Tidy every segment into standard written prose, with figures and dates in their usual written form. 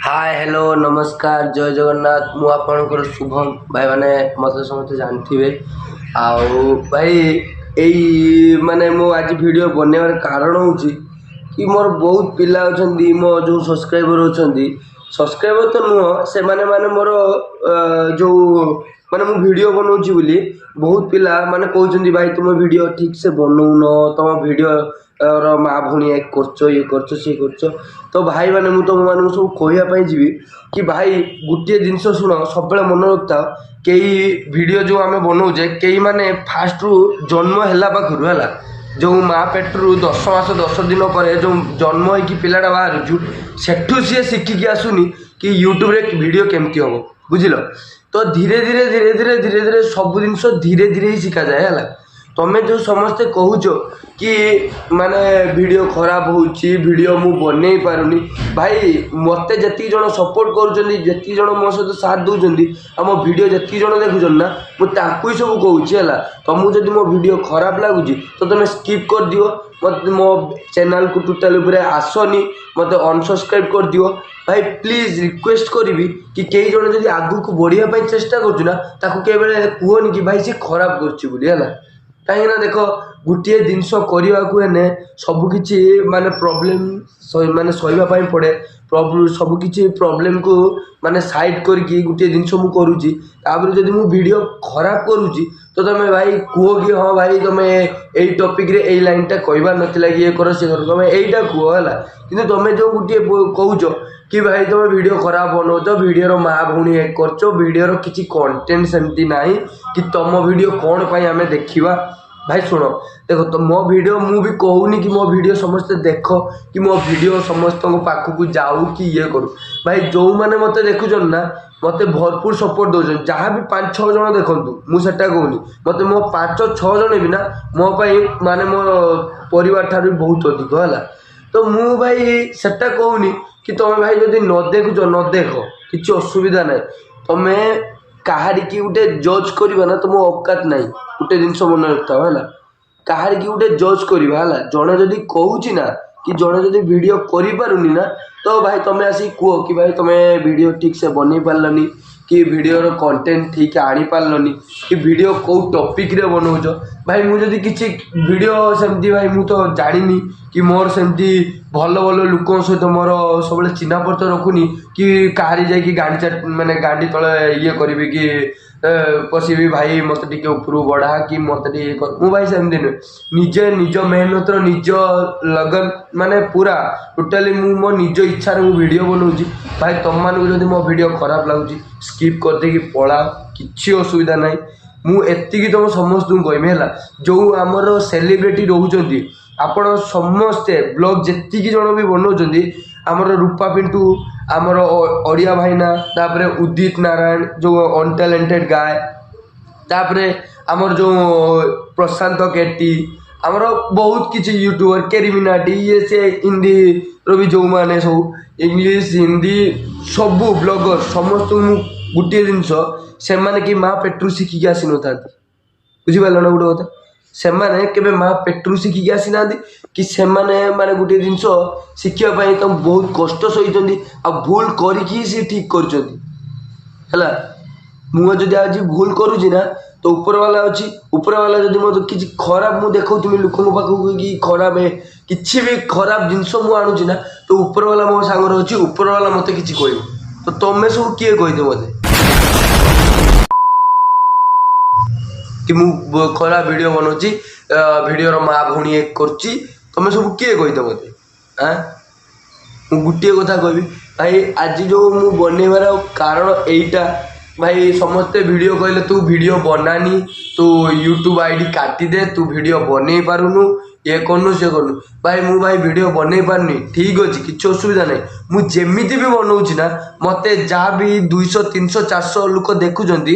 ହାଏ, hello, ନମସ୍କାର, ଜୟ ଜଗନ୍ନାଥ। ମୁଁ ଆପଣଙ୍କର ଶୁଭମ। ଭାଇମାନେ ମୋତେ ସମସ୍ତେ ଜାଣିଥିବେ। ଆଉ ଭାଇ, ଏଇ ମାନେ ମୁଁ ଆଜି ଭିଡ଼ିଓ ବନେଇବାର କାରଣ ହେଉଛି କି ମୋର ବହୁତ ପିଲା ଅଛନ୍ତି, ମୋ ଯେଉଁ ସବସ୍କ୍ରାଇବର୍ ଅଛନ୍ତି, ସବସ୍କ୍ରାଇବର୍ ତ ନୁହଁ, ସେମାନେ ମାନେ ମୋର ଯେଉଁ ମାନେ ମୁଁ ଭିଡ଼ିଓ ବନଉଛି ବୋଲି ବହୁତ ପିଲା ମାନେ କହୁଛନ୍ତି, ଭାଇ, ତୁମ ଭିଡ଼ିଓ ଠିକ୍ ସେ ବନଉନ, ତୁମ ଭିଡ଼ିଓ ର ମା ଭଉଣୀ ଏକ କରୁଛ, ଇଏ କରୁଛ, ସିଏ କରୁଛ। ତ ଭାଇମାନେ, ମୁଁ ତୁମମାନଙ୍କୁ ସବୁ କହିବା ପାଇଁ ଯିବି କି ଭାଇ, ଗୋଟିଏ ଜିନିଷ ଶୁଣ, ସବୁବେଳେ ମନେ ରଖିଥାଅ, କେହି ଭିଡ଼ିଓ ଯେଉଁ ଆମେ ବନଉଛେ, କେହି ମାନେ ଫାଷ୍ଟରୁ ଜନ୍ମ ହେଲା ପାଖରୁ ହେଲା, ଯେଉଁ ମା ପେଟରୁ 10 ମାସ 10 ଦିନ ପରେ ଯେଉଁ ଜନ୍ମ ହେଇକି ପିଲାଟା ବାହାରୁଛୁ, ସେଠୁ ସିଏ ଶିଖିକି ଆସୁନି କି ୟୁଟ୍ୟୁବରେ ଭିଡ଼ିଓ କେମିତି ହେବ, ବୁଝିଲ? ତ ଧୀରେ ଧୀରେ ଧୀରେ ଧୀରେ ଧୀରେ ଧୀରେ ସବୁ ଜିନିଷ ଧୀରେ ଧୀରେ ହିଁ ଶିଖାଯାଏ, ହେଲା। ତମେ ଯେଉଁ ସମସ୍ତେ କହୁଛ କି ମାନେ ଭିଡ଼ିଓ ଖରାପ ହେଉଛି, ଭିଡ଼ିଓ ମୁଁ ବନେଇ ପାରୁନି, ଭାଇ, ମୋତେ ଯେତିକି ଜଣ ସପୋର୍ଟ କରୁଛନ୍ତି, ଯେତିକି ଜଣ ମୋ ସହିତ ସାଥ ଦେଉଛନ୍ତି ଆଉ ମୋ ଭିଡ଼ିଓ ଯେତିକି ଜଣ ଦେଖୁଛନ୍ତି ନା, ମୁଁ ତାଙ୍କୁ ହିଁ ସବୁ କହୁଛି, ହେଲା। ତମକୁ ଯଦି ମୋ ଭିଡ଼ିଓ ଖରାପ ଲାଗୁଛି ତ ତମେ ସ୍କିପ୍ କରିଦିଅ, ମୋତେ ମୋ ଚ୍ୟାନେଲ୍କୁ ଟୋଟାଲ୍ ଉପରେ ଆସନି, ମୋତେ ଅନସବସ୍କ୍ରାଇବ୍ କରିଦିଅ। ଭାଇ, ପ୍ଲିଜ୍ ରିକ୍ୱେଷ୍ଟ କରିବି କି କେହି ଜଣେ ଯଦି ଆଗକୁ ବଢ଼ିବା ପାଇଁ ଚେଷ୍ଟା କରୁଛି ନା, ତାକୁ କେବେ କୁହନି କି ଭାଇ, ସେ ଖରାପ କରୁଛି ବୋଲି, ହେଲା। କାହିଁକିନା ଦେଖ, ଗୋଟିଏ ଜିନିଷ କରିବାକୁ ହେଲେ ସବୁକିଛି ମାନେ ପ୍ରୋବ୍ଲେମ୍ ମାନେ ସହିବା ପାଇଁ ପଡ଼େ। ସବୁକିଛି ପ୍ରୋବ୍ଲେମ୍କୁ ମାନେ ସାଇଡ଼୍ କରିକି ଗୋଟିଏ ଜିନିଷ ମୁଁ କରୁଛି। ତାପରେ ଯଦି ମୁଁ ଭିଡ଼ିଓ ଖରାପ କରୁଛି, ତ ତମେ ଭାଇ କୁହ କି ହଁ ଭାଇ, ତମେ ଏଇ ଟପିକ୍ରେ ଏଇ ଲାଇନ୍ଟା କହିବାର ନଥିଲା କି ଇଏ କର, ସିଏ କର, ତମେ ଏଇଟା କୁହ, ହେଲା। କିନ୍ତୁ ତମେ ଯେଉଁ ଗୋଟିଏ କହୁଛ କି ଭାଇ, ତମେ ଭିଡ଼ିଓ ଖରାପ ବନଉଛ, ଭିଡ଼ିଓର ମା ଭଉଣୀ ଏକ କରୁଛ, ଭିଡ଼ିଓର କିଛି କଣ୍ଟେଣ୍ଟ ସେମିତି ନାହିଁ କି ତମ ଭିଡ଼ିଓ କ'ଣ ପାଇଁ ଆମେ ଦେଖିବା? ଭାଇ, ଶୁଣ, ଦେଖ ତ, ମୋ ଭିଡ଼ିଓ ମୁଁ ବି କହୁନି କି ମୋ ଭିଡ଼ିଓ ସମସ୍ତେ ଦେଖ କି ମୋ ଭିଡ଼ିଓ ସମସ୍ତଙ୍କ ପାଖକୁ ଯାଉ କି ଇଏ କରୁ। ଭାଇ, ଯେଉଁମାନେ ମୋତେ ଦେଖୁଛନ୍ତି ନା, ମୋତେ ଭରପୁର ସପୋର୍ଟ ଦେଉଛନ୍ତି, ଯାହା ବି ପାଞ୍ଚ ଛଅ ଜଣ ଦେଖନ୍ତୁ, ମୁଁ ସେଟା କହୁନି। ମୋତେ ମୋ ପାଞ୍ଚ ଛଅ ଜଣ ବି ନା ମୋ ପାଇଁ ମାନେ ମୋ ପରିବାର ଠାରୁ ବି ବହୁତ ଅଧିକ, ହେଲା। ତ ମୁଁ ଭାଇ ସେଟା କହୁନି କି ତମେ ଭାଇ ଯଦି ନ ଦେଖୁଛ, ନ ଦେଖ, କିଛି ଅସୁବିଧା ନାହିଁ। ତମେ କାହାରିକି ଗୋଟେ ଜଜ୍ କରିବା ନା ତୁମ ଔକାତ ନାହିଁ। ଗୋଟେ ଜିନିଷ ମନେ ରଖିଥାଅ, ହେଲା, କାହାରିକି ଗୋଟେ ଜଜ୍ କରିବା, ହେଲା। ଜଣେ ଯଦି କହୁଛି ନା କି ଜଣେ ଯଦି ଭିଡ଼ିଓ କରିପାରୁନି ନା, ତ ଭାଇ, ତମେ ଆସିକି କୁହ କି ଭାଇ, ତମେ ଭିଡ଼ିଓ ଠିକ୍ ସେ ବନେଇ ପାରିଲନି କି ଭିଡ଼ିଓର କଣ୍ଟେଣ୍ଟ ଠିକ୍ ଆଣିପାରିଲନି କି ଭିଡ଼ିଓ କେଉଁ ଟପିକ୍ରେ ବନଉଛ। ଭାଇ, ମୁଁ ଯଦି କିଛି ଭିଡ଼ିଓ ସେମିତି, ଭାଇ, ମୁଁ ତ ଜାଣିନି କି ମୋର ସେମିତି ଭଲ ଭଲ ଲୋକଙ୍କ ସହିତ ମୋର ସବୁବେଳେ ଚିହ୍ନା ପରିଚୟ ରଖୁନି କି କାହାରି ଯାଇକି ଗାଣ୍ଡି ମାନେ ଗାଣ୍ଡି ତଳେ ଇଏ କରିବି କି ପଶିବି, ଭାଇ, ମୋତେ ଟିକେ ଉପରକୁ ବଢ଼ା କି ମୋତେ ଟିକେ ଇଏ କର। ମୁଁ ଭାଇ ସେମିତି ନୁହେଁ। ନିଜେ ନିଜ ମେହନତର, ନିଜ ଲଗନ, ମାନେ ପୁରା ଟୋଟାଲି ମୁଁ ମୋ ନିଜ ଇଚ୍ଛାରେ ମୁଁ ଭିଡ଼ିଓ ବନଉଛି। ଭାଇ, ତମମାନଙ୍କୁ ଯଦି ମୋ ଭିଡ଼ିଓ ଖରାପ ଲାଗୁଛି, ସ୍କିପ୍ କରିଦେଇକି ପଳାଅ, କିଛି ଅସୁବିଧା ନାହିଁ। ମୁଁ ଏତିକି ତମ ସମସ୍ତଙ୍କୁ କହିବି, ହେଲା, ଯେଉଁ ଆମର ସେଲିବ୍ରିଟି ରହୁଛନ୍ତି, ଆପଣ ସମସ୍ତେ ବ୍ଲଗ୍ ଯେତିକି ଜଣ ବି ବନଉଛନ୍ତି, ଆମର ରୂପା ପିଣ୍ଟୁ, ଆମର ଓଡ଼ିଆ ଭାଇନା, ତାପରେ ଉଦିତ ନାରାୟଣ ଯେଉଁ ଅନଟ୍ୟାଲେଣ୍ଟେଡ଼ ଗାଏ, ତାପରେ ଆମର ଯେଉଁ ପ୍ରଶାନ୍ତ କେଟି, ଆମର ବହୁତ କିଛି ୟୁଟ୍ୟୁବର, କେରିମିନାଟି, ଇଏ ସେ, ହିନ୍ଦୀର ବି ଯେଉଁମାନେ ସବୁ, ଇଂଲିଶ, ହିନ୍ଦୀ ସବୁ ବ୍ଲଗର, ସମସ୍ତଙ୍କୁ ମୁଁ ଗୋଟିଏ ଜିନିଷ, ସେମାନେ କି ମା ପେଟରୁ ଶିଖିକି ଆସିନଥାନ୍ତି, ବୁଝିପାରିଲ ନା ଗୋଟେ କଥା? ସେମାନେ କେବେ ମା ପେଟରୁ ଶିଖିକି ଆସିନାହାନ୍ତି କି ସେମାନେ ମାନେ ଗୋଟିଏ ଜିନିଷ ଶିଖିବା ପାଇଁ ତାଙ୍କୁ ବହୁତ କଷ୍ଟ ସହିଛନ୍ତି ଆଉ ଭୁଲ କରିକି ହିଁ ସେ ଠିକ୍ କରିଛନ୍ତି, ହେଲା। ମୁଁ ଯଦି ଆଜି ଭୁଲ କରୁଛି ନା, ତ ଉପରବାଲା ଅଛି। ଉପରବାଲା ଯଦି ମୋତେ କିଛି ଖରାପ ମୁଁ ଦେଖାଉଥିବି ଲୋକଙ୍କ ପାଖକୁ କି ଖରାପ କିଛି ବି ଖରାପ ଜିନିଷ ମୁଁ ଆଣୁଛି ନା, ତ ଉପରବାଲା ମୋ ସାଙ୍ଗରେ ଅଛି, ଉପରବାଲା ମୋତେ କିଛି କହିବ। ତ ତମେ ସବୁ କିଏ କହିଦିଅ ମୋତେ କି ମୁଁ ଖରାପ ଭିଡ଼ିଓ ବନଉଛି, ଭିଡ଼ିଓର ମା ଭଉଣୀ ଏକ କରୁଛି? ତମେ ସବୁ କିଏ କହିଦିଅ ମୋତେ ଆଁ? ମୁଁ ଗୋଟିଏ କଥା କହିବି ଭାଇ, ଆଜି ଯେଉଁ ମୁଁ ବନେଇବାର କାରଣ ଏଇଟା। ଭାଇ, ସମସ୍ତେ ଭିଡ଼ିଓ କହିଲେ, ତୁ ଭିଡ଼ିଓ ବନାନି, ତୁ ୟୁଟ୍ୟୁବ୍ ଆଇଡ଼ି କାଟିଦେ, ତୁ ଭିଡ଼ିଓ ବନେଇ ପାରୁନୁ, ଇଏ କରୁନୁ, ସିଏ କରୁନୁ। ଭାଇ, ମୁଁ ଭାଇ ଭିଡ଼ିଓ ବନେଇ ପାରୁନି, ଠିକ୍ ଅଛି, କିଛି ଅସୁବିଧା ନାହିଁ। ମୁଁ ଯେମିତି ବି ବନଉଛି ନା, ମୋତେ ଯାହା ବି 200, 300, 400 ଲୋକ ଦେଖୁଛନ୍ତି,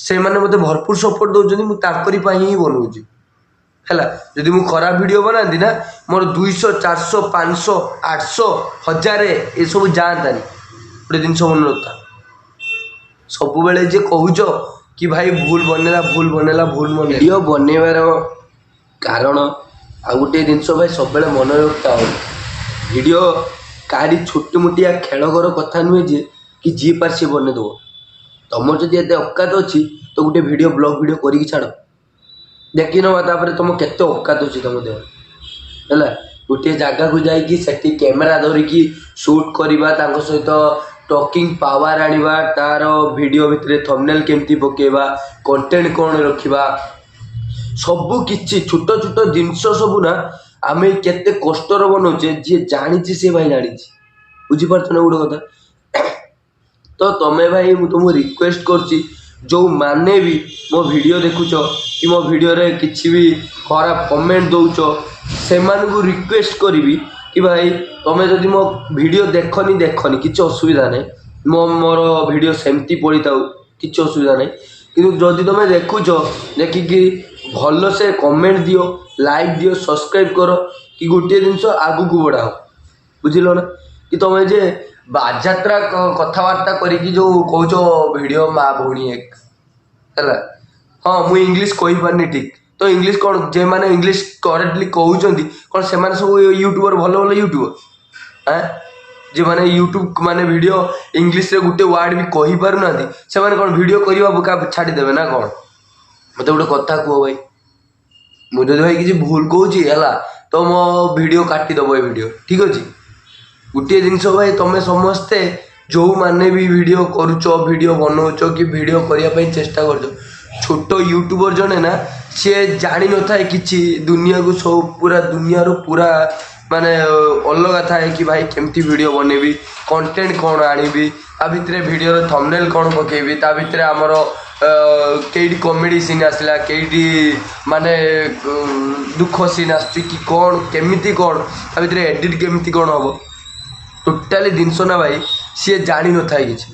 ସେମାନେ ମୋତେ ଭରପୁର ସପୋର୍ଟ ଦେଉଛନ୍ତି। ମୁଁ ତାଙ୍କରି ପାଇଁ ହିଁ ବନଉଛି, ହେଲା। ଯଦି ମୁଁ ଖରାପ ଭିଡ଼ିଓ ବନାନ୍ତି ନା, ମୋର 200, 400, 500, 800, 1000 ଏସବୁ ଯାଆନ୍ତାନି। ଗୋଟେ ଜିନିଷ ମନେ ରଖିଥା, ସବୁବେଳେ ଯେ କହୁଛ କି ଭାଇ, ଭୁଲ ବନେଇଲା, ଭୁଲ ବନେଇଲା, ଭୁଲ ବନେଇଲା, ଭିଡ଼ିଓ ବନେଇବାର କାରଣ ଆଉ ଗୋଟିଏ ଜିନିଷ ଭାଇ, ସବୁବେଳେ ମନେ ରଖିଥାଅ, ଭିଡ଼ିଓ କାହାରି ଛୋଟ ମୋଟିଆ ଖେଳ ଘର କଥା ନୁହେଁ ଯେ କି ଯିଏ ପାରେ ସିଏ ବନେଇଦେବ। ତମର ଯଦି ଏତେ ଔକାତ ଅଛି ତ ଗୋଟେ ଭିଡ଼ିଓ, ବ୍ଲଗ୍ ଭିଡ଼ିଓ କରିକି ଛାଡ଼, ଦେଖିନବା ତାପରେ ତମ କେତେ ଔକାତ ଅଛି ତମ ଦେହରେ। ହେଲା, ଗୋଟିଏ ଜାଗାକୁ ଯାଇକି ସେଠି କ୍ୟାମେରା ଧରିକି ସୁଟ୍ କରିବା, ତାଙ୍କ ସହିତ ଟକିଂ ପାୱାର ଆଣିବା, ତାର ଭିଡ଼ିଓ ଭିତରେ ଥମ୍ବନେଲ୍ କେମିତି ପକେଇବା, କଣ୍ଟେଣ୍ଟ କ'ଣ ରଖିବା, ସବୁ କିଛି ଛୋଟ ଛୋଟ ଜିନିଷ ସବୁ ନା ଆମେ କେତେ କଷ୍ଟରେ ବନଉଛେ, ଯିଏ ଜାଣିଛି ସେ ଭାଇ ଜାଣିଛି। ବୁଝିପାରୁଛ ନା ଗୋଟେ କଥା? ତ ତମେ ଭାଇ, ମୁଁ ତୁମକୁ ରିକ୍ୱେଷ୍ଟ କରୁଛି, ଯେଉଁମାନେ ବି ମୋ ଭିଡ଼ିଓ ଦେଖୁଛ କି ମୋ ଭିଡ଼ିଓରେ କିଛି ବି ଖରାପ କମେଣ୍ଟ ଦେଉଛ, ସେମାନଙ୍କୁ ରିକ୍ୱେଷ୍ଟ କରିବି କି ଭାଇ, ତମେ ଯଦି ମୋ ଭିଡ଼ିଓ ଦେଖନି, ଦେଖନି, କିଛି ଅସୁବିଧା ନାହିଁ। ମୋର ଭିଡ଼ିଓ ସେମିତି ପଡ଼ିଥାଉ, କିଛି ଅସୁବିଧା ନାହିଁ। କିନ୍ତୁ ଯଦି ତମେ ଦେଖୁଛ, ଦେଖିକି ଭଲସେ କମେଣ୍ଟ ଦିଅ, ଲାଇକ୍ ଦିଅ, ସବସ୍କ୍ରାଇବ୍ କର କି ଗୋଟିଏ ଜିନିଷ ଆଗକୁ ବଢ଼ାଅ। ବୁଝିଲ ନା? କି ତମେ ଯେ ବାଜାତ୍ରା କଥାବାର୍ତ୍ତା କରିକି ଯେଉଁ କହୁଛ ଭିଡ଼ିଓ ମା ଭଉଣୀ ଏକ ହେଲା। ହଁ, ମୁଁ ଇଂଲିଶ କହିପାରୁନି ଠିକ୍ ତ। ଇଂଲିଶ କ'ଣ, ଯେଉଁମାନେ ଇଂଲିଶ କରେକ୍ଟଲି କହୁଛନ୍ତି, କ'ଣ ସେମାନେ ସବୁ ୟୁଟ୍ୟୁବର, ଭଲ ଭଲ ୟୁଟ୍ୟୁବର? ଆଁ, ଯେଉଁମାନେ ୟୁଟ୍ୟୁବ ମାନେ ଭିଡ଼ିଓ ଇଂଲିଶରେ ଗୋଟେ ୱାର୍ଡ଼ ବି କହିପାରୁନାହାନ୍ତି, ସେମାନେ କ'ଣ ଭିଡ଼ିଓ କରିବା ଛାଡ଼ିଦେବେ ନା କ'ଣ? ମୋତେ ଗୋଟେ କଥା କୁହ ଭାଇ। ମୁଁ ଯଦି ଭାଇ କିଛି ଭୁଲ କହୁଛି ହେଲା, ତ ମୋ ଭିଡ଼ିଓ କାଟିଦେବ ଏ ଭିଡ଼ିଓ, ଠିକ୍ ଅଛି? ଗୋଟିଏ ଜିନିଷ ଭାଇ, ତମେ ସମସ୍ତେ ଯେଉଁମାନେ ବି ଭିଡ଼ିଓ କରୁଛ, ଭିଡ଼ିଓ ବନଉଛ କି ଭିଡ଼ିଓ କରିବା ପାଇଁ ଚେଷ୍ଟା କରୁଛ, ଛୋଟ ୟୁଟ୍ୟୁବର ଜଣେ ନା, ସିଏ ଜାଣିନଥାଏ କିଛି ଦୁନିଆକୁ, ସବୁ ପୁରା ଦୁନିଆରୁ ପୁରା ମାନେ ଅଲଗା ଥାଏ କି ଭାଇ, କେମିତି ଭିଡ଼ିଓ ବନେଇବି, କଣ୍ଟେଣ୍ଟ କ'ଣ ଆଣିବି, ତା ଭିତରେ ଭିଡ଼ିଓର ଥମ୍ବନେଲ୍ କ'ଣ ପକେଇବି, ତା ଭିତରେ ଆମର କେଇଠି କମେଡ଼ି ସିନ୍ ଆସିଲା, କେଇଠି ମାନେ ଦୁଃଖ ସିନ୍ ଆସୁଛି କି କ'ଣ, କେମିତି କ'ଣ, ତା ଭିତରେ ଏଡ଼ିଟ୍ କେମିତି କ'ଣ ହେବ, ଟୋଟାଲି ଜିନିଷ ନା ଭାଇ, ସିଏ ଜାଣିନଥାଏ କିଛି।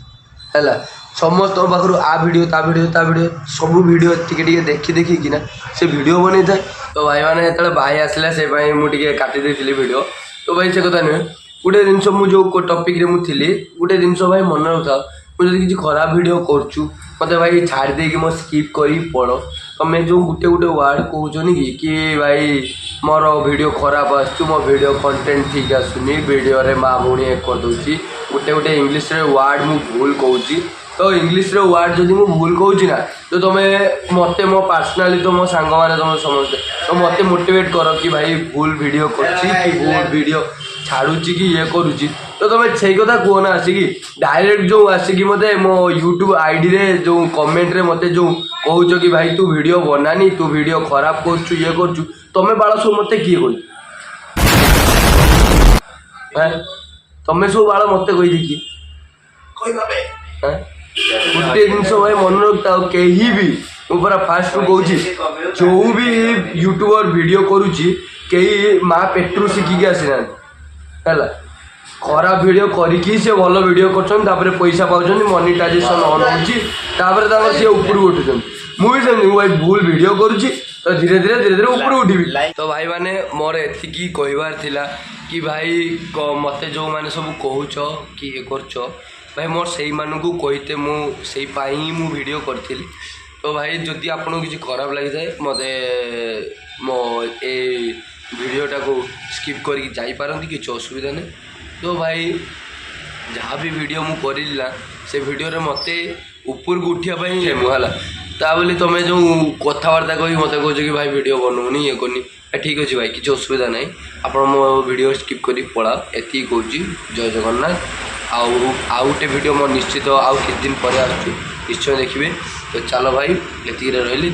ହେଲା, ସମସ୍ତଙ୍କ ପାଖରୁ ଆ ଭିଡ଼ିଓ, ତା ଭିଡ଼ିଓ, ତା ଭିଡ଼ିଓ, ସବୁ ଭିଡ଼ିଓ ଟିକେ ଟିକେ ଦେଖି ଦେଖିକିନା ସେ ଭିଡ଼ିଓ ବନେଇଥାଏ। ତ ଭାଇମାନେ, ଯେତେବେଳେ ଭାଇ ଆସିଲା, ସେ ପାଇଁ ମୁଁ ଟିକେ କାଟି ଦେଇଥିଲି ଭିଡ଼ିଓ। ତ ଭାଇ, ସେ କଥା ନୁହେଁ। ଗୋଟେ ଜିନିଷ ମୁଁ ଯେଉଁ ଟପିକ୍ରେ ମୁଁ ଥିଲି, ଗୋଟେ ଜିନିଷ ଭାଇ ମନେ ରଖିଥାଅ, ମୁଁ ଯଦି କିଛି ଖରାପ ଭିଡ଼ିଓ କରୁଛୁ, ମୋତେ ଭାଇ ଛାଡ଼ି ଦେଇକି ମୋ ସ୍କିପ୍ କରିକି ପଳ। ତମେ ଯେଉଁ ଗୋଟେ ଗୋଟେ ୱାର୍ଡ଼ କହୁଛନି କି ଭାଇ, ମୋର ଭିଡ଼ିଓ ଖରାପ ଆସୁଛି, ମୋ ଭିଡ଼ିଓ କଣ୍ଟେଣ୍ଟ ଠିକ୍ ଆସୁନି, ଭିଡ଼ିଓରେ ମା ଭଉଣୀ ଏକ କରିଦେଉଛି, ଗୋଟେ ଗୋଟେ ଇଂଲିଶରେ ୱାର୍ଡ଼ ମୁଁ ଭୁଲ କହୁଛି, ତ ଇଂଲିଶରେ ୱାର୍ଡ଼ ଯଦି ମୁଁ ଭୁଲ କହୁଛି ନା, ତ ତମେ ମୋତେ ମୋ ପର୍ସନାଲି, ତ ମୋ ସାଙ୍ଗମାନେ, ତମେ ସମସ୍ତେ ତ ମୋତେ ମୋଟିଭେଟ୍ କର କି ଭାଇ ଭୁଲ ଭିଡ଼ିଓ କରୁଛି କି ଭୁଲ ଭିଡ଼ିଓ ଛାଡ଼ୁଛି କି ଇଏ କରୁଛି, ତ ତମେ ସେଇ କଥା କୁହ ନା। ଆସିକି ଡାଇରେକ୍ଟ ଯେଉଁ ଆସିକି ମୋତେ ମୋ ୟୁଟ୍ୟୁବ୍ ଆଇଡ଼ିରେ ଯେଉଁ କମେଣ୍ଟରେ ମୋତେ ଯେଉଁ କହୁଛ କି ଭାଇ, ତୁ ଭିଡ଼ିଓ ବନାନି, ତୁ ଭିଡ଼ିଓ ଖରାପ କରୁଛୁ, ଇଏ କରୁଛୁ, ତମେ ବାଳ ସବୁ ମୋତେ କିଏ କହିଛି? ହେଁ? ତମେ ସବୁ ବାଳ ମୋତେ କହିଛି କିଏ? ହେଁ? ଗୋଟିଏ ଜିନିଷ ଭାଇ ମନେ ରଖିଥାଅ, କେହି ବି, ମୁଁ ପୁରା ଫାଷ୍ଟରୁ କହୁଛି, ଯେଉଁ ବି ୟୁଟ୍ୟୁବର ଭିଡ଼ିଓ କରୁଛି, କେହି ମା ପେଟରୁ ଶିଖିକି ଆସିନାହାନ୍ତି। ହେଲା, ଖରାପ ଭିଡ଼ିଓ କରିକି ସେ ଭଲ ଭିଡ଼ିଓ କରୁଛନ୍ତି, ତାପରେ ପଇସା ପାଉଛନ୍ତି, ମନିଟାଇଜେସନ୍ ଅନ୍ ହେଉଛି, ତାପରେ ତାଙ୍କର ସିଏ ଉପରକୁ ଉଠୁଛନ୍ତି। ମୁଁ ବି ସେମିତି, ମୁଁ ଭାଇ ଭୁଲ ଭିଡ଼ିଓ କରୁଛି, ତ ଧୀରେ ଧୀରେ ଧୀରେ ଧୀରେ ଉପରକୁ ଉଠିବି। ତ ଭାଇମାନେ, ମୋର ଏତିକି କହିବାର ଥିଲା କି ଭାଇ, ମୋତେ ଯେଉଁମାନେ ସବୁ କହୁଛ କି ଇଏ କରୁଛ, ଭାଇ, ମୋର ସେଇମାନଙ୍କୁ କହିତେ ମୁଁ ସେଇ ପାଇଁ ହିଁ ମୁଁ ଭିଡ଼ିଓ କରିଥିଲି। ତ ଭାଇ, ଯଦି ଆପଣଙ୍କୁ କିଛି ଖରାପ ଲାଗିଥାଏ, ମୋତେ ମୋ ଏ ଭିଡ଼ିଓଟାକୁ ସ୍କିପ୍ କରିକି ଯାଇପାରନ୍ତି, କିଛି ଅସୁବିଧା ନାହିଁ। ତ ଭାଇ, ଯାହା ବି ଭିଡ଼ିଓ ମୁଁ କରିଲି ନା, ସେ ଭିଡ଼ିଓରେ ମୋତେ ଉପରକୁ ଉଠିବା ପାଇଁ ମୁଁ ହେଲା, ତା ବୋଲି ତମେ ଯେଉଁ କଥାବାର୍ତ୍ତା କହିକି ମୋତେ କହୁଛ କି ଭାଇ, ଭିଡ଼ିଓ ବନଉନି, ଇଏ କରୁନି, ଠିକ୍ ଅଛି ଭାଇ, କିଛି ଅସୁବିଧା ନାହିଁ। ଆପଣ ମୋ ଭିଡ଼ିଓ ସ୍କିପ୍ କରିକି ପଳାଅ, ଏତିକି କହୁଛି। ଜୟ ଜଗନ୍ନାଥ। ଆଉ ଆଉ ଗୋଟେ ଭିଡ଼ିଓ ମୋ ନିଶ୍ଚିତ ଆଉ କିଛି ଦିନ ପରେ ଆସୁଛି, ନିଶ୍ଚୟ ଦେଖିବେ। ତ ଚାଲ ଭାଇ, ଏତିକିରେ ରହିଲି।